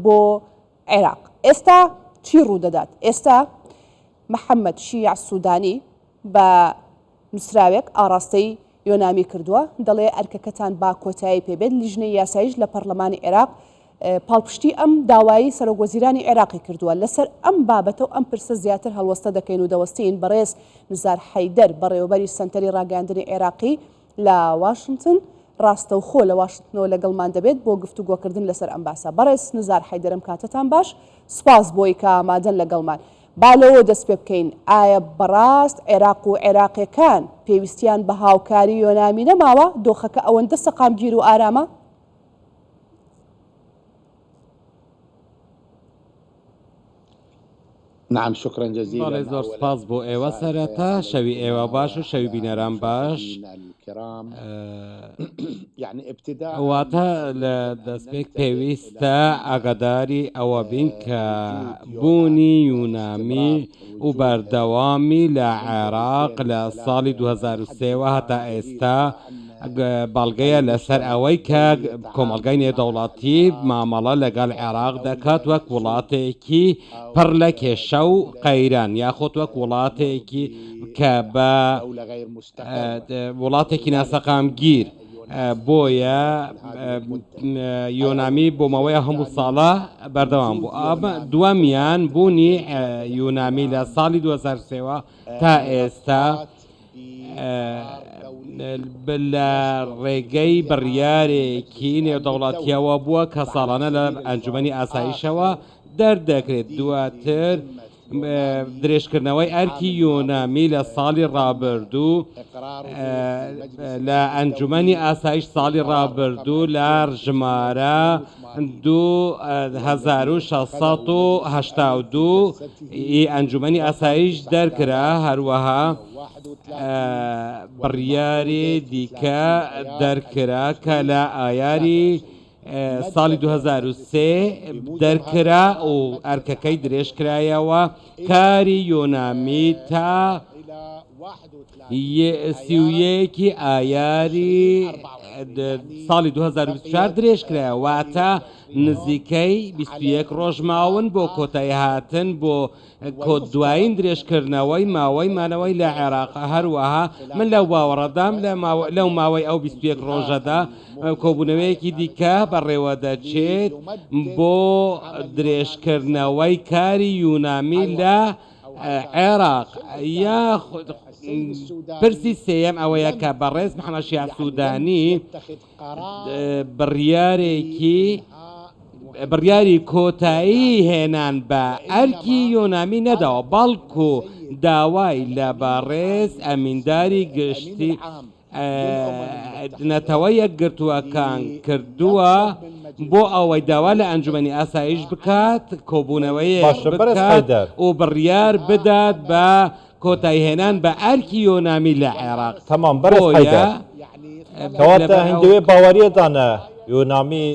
بۆ عێراق. ئێستا چی ڕوودەدات؟ ئێستا محەممەد شیاع سوودانی بە نووسراوێک ئاڕاستەی یۆنامی کردووە، دەڵێ ئەرکەکەتان با کۆتایی پێ بێت، لیژنەی یاساییش لە پەڕلەمانی عێراق پاڵپشتی ئەم داوایەی سەرۆکوەزیرانی عێراقی کردووە. لەسەر ئەم بابەتە و ئەم پرسە زیاتر هەڵوەستە دەکەین و دەوەستین، بەڕێز نزار حەیدەر، بەڕێوەبەری سەنتەری ڕاگەیاندنی عێراقی لە واشنتن، ڕاستەوخۆ لە واشنتنەوە لەگەڵمان دەبێت بۆ گفتوگۆکردن لەسەر ئەم باسە. بەڕێز نزار حەیدەر ئەم کاتەتان باش، سوپاس بۆی کە ئامادەن لەگەڵمان. با لەوەوە دەست پێ بکەین، ئایا بەڕاست عێراق و عێراقیەکان پێویستیان بە هاوکاری یۆنامی نەماوە، دۆخەکە ئەوەندە سەقامگیر و ئارامە؟ نعم شکرا جزیلا بەڵێ زۆر سپاس بۆ ئێوە سەرەتا شەوی ئێوە باش و شەوی بینەران باش واتە لە دەستپێک پێویستە ئاگاداری ئەوە بین کە بوونی یونامی و بەردەوامی لە عێراق لە ساڵی 2003 وە هەتا ئێستا بەڵگەیە لەسەر ئەوەی کە کۆمەڵگای نێودەوڵەتی مامەڵە لەگەڵ عێراق دەکات وەک وڵاتێکی پڕ لە کێشە و قەیران یاخود وەک وڵاتێکی کە بە وڵاتێکی ناسەقامگیر بۆیە یۆنامی بۆ ماوەی هەموو ساڵە بەردەوام بوو ئەمە دووەمیان بوونی یۆنامی لە ساڵی 2003ەوە تا ئێستا لە ڕێگەی بڕیارێکی نێودەوڵەتیەوە بووە کە ساڵانە لە ئەنجومەنی ئاسایشەوە دەردەکرێت دواتر درێژکردنەوەی ئەرکی یۆنامی لە ساڵی ڕابردوو لە ئەنجومەنی ئاسایش ساڵی ڕابردوو لە ژمارە 2682 ی ئەنجومەنی ئاسایش دەرکرا، هەروەها بڕیاری دیکە دەرکرا کە لە ئایاری ساڵی 2003 دەرکرا و ئەرکەکەی درێژکرایەوە، کاری یۆنامی تا 31 ی ئایاری ساڵی 2024 درێژکرایەوە، واتە نزیکەی 21 ڕۆژ ماون بۆ کۆتاییهاتن بۆ دوایین درێژکردنەوەی ماوەی مانەوەی لە عێراق، هەروەها من لەو باوەڕەدام لەو ماوەی ئەو 21 ڕۆژەدا کۆبوونەوەیەکی دیکە بەڕێوەدەچێت بۆ درێژکردنەوەی کاری یونامی لە عێراق. یاخود پرسی سێیەم ئەوەیە کە بەڕێز محەمەد شیاع سودانی بڕیارێکی بڕیاری کۆتایی هێنان بە ئەرکی یۆنامی نەداوە، بەڵکو داوای لە بەڕێز ئەمینداری گشتی نەتەوە یەکگرتووەکان کردووە بۆ ئەوەی داوا لە ئەنجومەنی ئاسایش بکات کۆبوونەوەیەک باشە بەڕێز بکات حەیدەر. و بڕیار بدات بە کۆتاییهێنان بە ئەرکی یۆنامی لە عێراق. تەمام بەڕێز بۆیە حەیدەر. کەواتە لەبەر ئەو. هندێ باوەریە دانە یۆنامی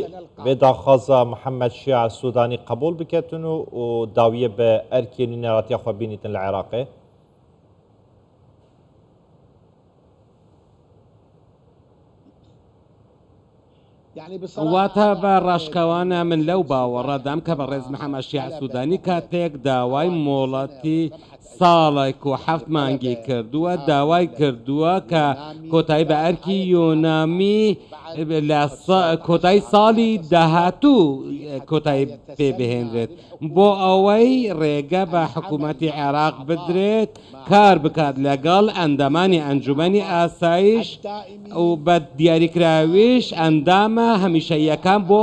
ڤێ داخوازا محەمەد شیاع سودانی قەبوڵ بکەتن و و داویە بە ئەرکێ نوینەراتیا خوە بینیتن لە عێراقێ؟ واتە بە ڕاشکاوانە من لەو باوەڕەدام کە بەڕێز محەمەد شیاع سودانی کاتێک داوای مۆڵەتی ساڵێک و حەفت مانگی کردووە داوای کردووە کە کۆتایی بە ئەرکی یۆنامی لە کۆتایی ساڵی داهاتوو کۆتایی پێ بهێنرێت بۆ ئەوەی ڕێگە بە حکوومەتی عێراق بدرێت کار بکات لەگەڵ ئەندامانی ئەنجومەنی ئاسایش و بە دیاریکراویش ئەندامە هەمیشەییەکان بۆ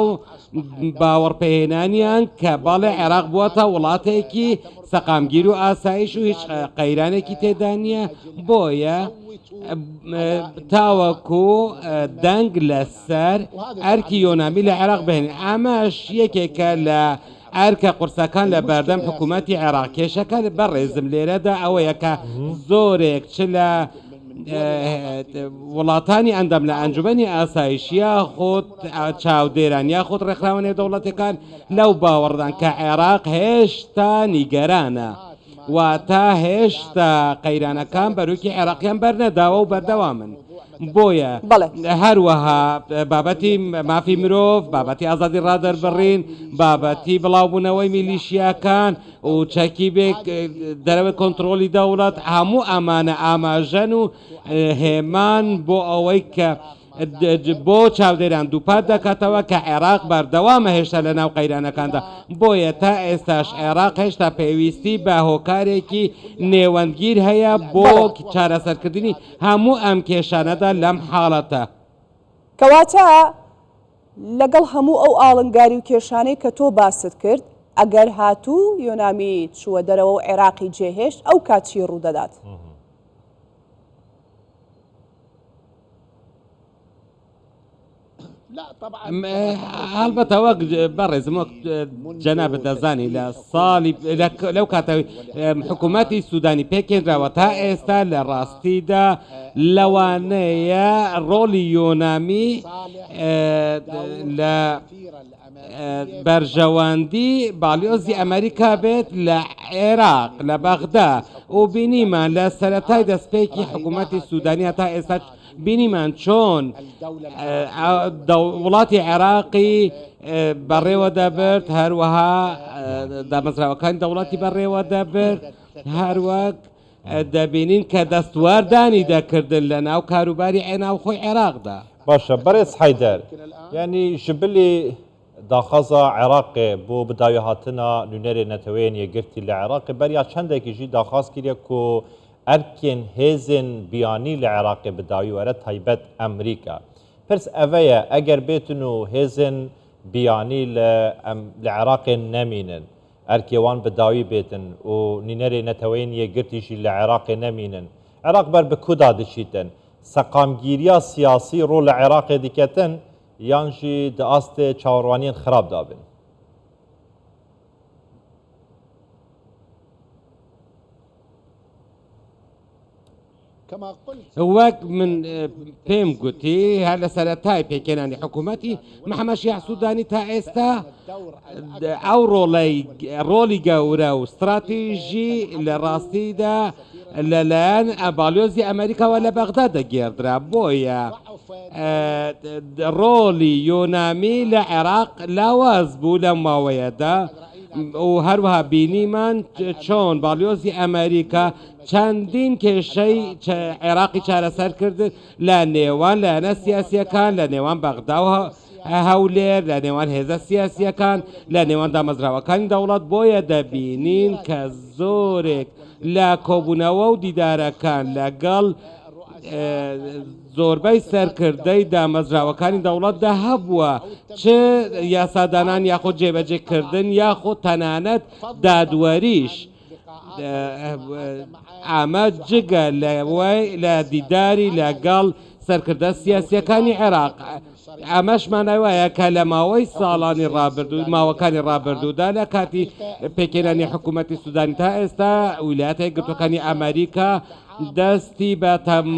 باوەڕپێهێنانیان کە بەڵێ عێراق بووەتە وڵاتێکی سەقامگیر و ئاسایش و هیچ قەیرانێکی تێدا نییە بۆیە تاوەکو دەنگ لەسەر ئەرکی یۆنامی لە عێراق بهێنێت ئەمەش یەکێکە لە ئەرکە قورسەکان لە بەردەم حکوومەتی عێراق. کێشەکە بەڕێزم لێرەدا ئەوەیە کە زۆرێک چ لە وڵاتانی ئەندام لە ئەنجومەنی ئاسایش یاخود چاودێران یاخود ڕێکخراوە نێودەوڵەتیەکان لەو باوەڕدان کە عێراق هێشتا نیگەرانە. واتە هێشتا قەیرانەکان بەرۆکی عێراقیان بەرنەداوە و بەردەوامن. بۆیە هەروەها بابەتی مافی مرۆڤ، بابەتی ئازادی ڕادەربڕین، بابەتی بڵاوبوونەوەی میلیشیاکان و چەکی بێ دەرەوەی کۆنتڕۆڵی دەوڵەت، هەموو ئەمانە ئاماژەن و هێمان بۆ ئەوەی کە بۆ چاودێران دووپات دەکاتەوە کە عێراق بەردەوامە هێشتا لە ناو قەیرانەکاندا، بۆیە تا ئێستاش عێراق هێشتا پێویستی بە هۆکارێکی نێوەندگیر هەیە بۆ چارەسەرکردنی هەموو ئەم کێشانەدا لەم حاڵەتە. کەواتە لەگەڵ هەموو ئەو ئاڵنگاری و کێشانەی کە تۆ باست کرد، ئەگەر هاتوو یۆنامی چووە دەرەوە و عێراقی جێهێشت، ئەو کات چی ڕوودەدات؟ هەڵبەتە وەک بەڕێزم وەک جەنابت دەزانی لە ساڵی لەو کاتەوەی حکوومەتی سوودانی پێکێنراوە تا ئێستا لە ڕاستیدا لەوانەیە ڕۆڵی یۆنامی لە بەرژەوەندی باڵیۆزی ئەمریکا بێت لە عێراق لە بەغدا و بینیمان لە سەرەتای دەستپێکی حکوومەتی سوودانی تا ئێستا بینیمان چۆن وڵاتی عێراقی بەڕێوە دەبرد هەروەها دامەزراوەکانی دەوڵەتی بەڕێوە دەبرد هەروەک دەبینین کە دەستواردانی دەکردن لە ناو کاروباری ناوخۆی عێراقدا. باشە بەڕێز حەیدەر یانی ji bilî daxwaza Iraqê bo bidawîhatina nûnerê Neteweyên Yekgirtî li Iraqê beriya çendekî jî daxwaz kiriye ku erkên hêzên biyanî li Iraqê bi dawî were taybet Emrîka. Pirs eve ye eger bêtin û hêzên biyanî li li Iraqê nemînin Erkê wan bi dawî bêtin û nînerê Neteweyên Yekgirtî jî li Iraqê nemînin. Iraq ber bi ku da diçîtin? Seqamgîriya siyasî rû li Iraqê diketin yan jî di astê çawerwaniyên xirab da bin? وەک من پێم گوتی هەر لە سەرەتای پێکهێنانی حکوومەتی محەممەد شیاع سوودانی تا ئێستا ئەو ڕۆڵەی ڕۆڵی گەورە و ستراتیژی لە ڕاستیدا لەلایەن باڵیۆزی ئەمریکاوە لە بەغدا دەگێڕدرا بۆیە ڕۆڵی یۆنامی لە عێراق لاواز بوو لەم ماوەیەدا و هەروەها بینیمان چۆن باڵیۆزی ئەمریکا چەندین کێشەی عێراقی چارەسەر کرد لە نێوان لایەنە سیاسییەکان، لە نێوان بەغدا و هەولێر، لە نێوان هێزە سیاسییەکان، لە نێوان دامەزراوەکانی دەوڵەت، بۆیە دەبینین کە زۆرێک لە کۆبوونەوە و دیدارەکان لەگەڵ زۆربەی سەرکردەی دامەزراوەکانی دەوڵەتدا هەبووە، چ یاسادانان یاخود جێبەجێکردن یاخود تەنانەت دادوەریش. ئەمە جگە لەوەی لە دیداری لەگەڵ سەرکردە سیاسییەکانی عێراق. ئەمەش مانای وایە کە لە ماوەی ساڵانی ڕابردوو ماوەکانی ڕابردوودا لە کاتی پێکهێنانی حکوومەتی سوودانی تا ئێستا ویلایەتە یەکگرتووەکانی ئەمریکا دەستی بە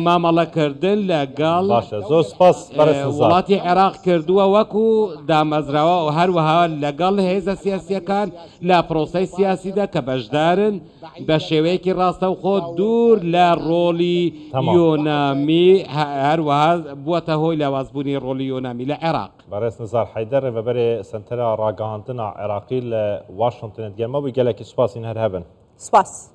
مامەڵەکردن لەگەڵ باشە زۆر سپاس بەڕێز نزار. وڵاتی عێراق کردووە وەکو دامەزراوە و هەروەها لەگەڵ هێزە سیاسییەکان لە پرۆسەی سیاسیدا کە بەشدارن بە شێوەیەکی ڕاستەوخۆ دوور لە ڕۆڵی یۆنامی هەروەها بووەتە هۆی لاوازبوونی ڕۆڵی یۆنامی لە عێراق. بەڕێز نزار حەیدەر ڕێڤەبەرێ سەنتەرا ڕاگەهاندنا عێراقی لە واشنتنێ دگەرمە بووی گەلەکی سوپاسین هەر هەبن. سپاس.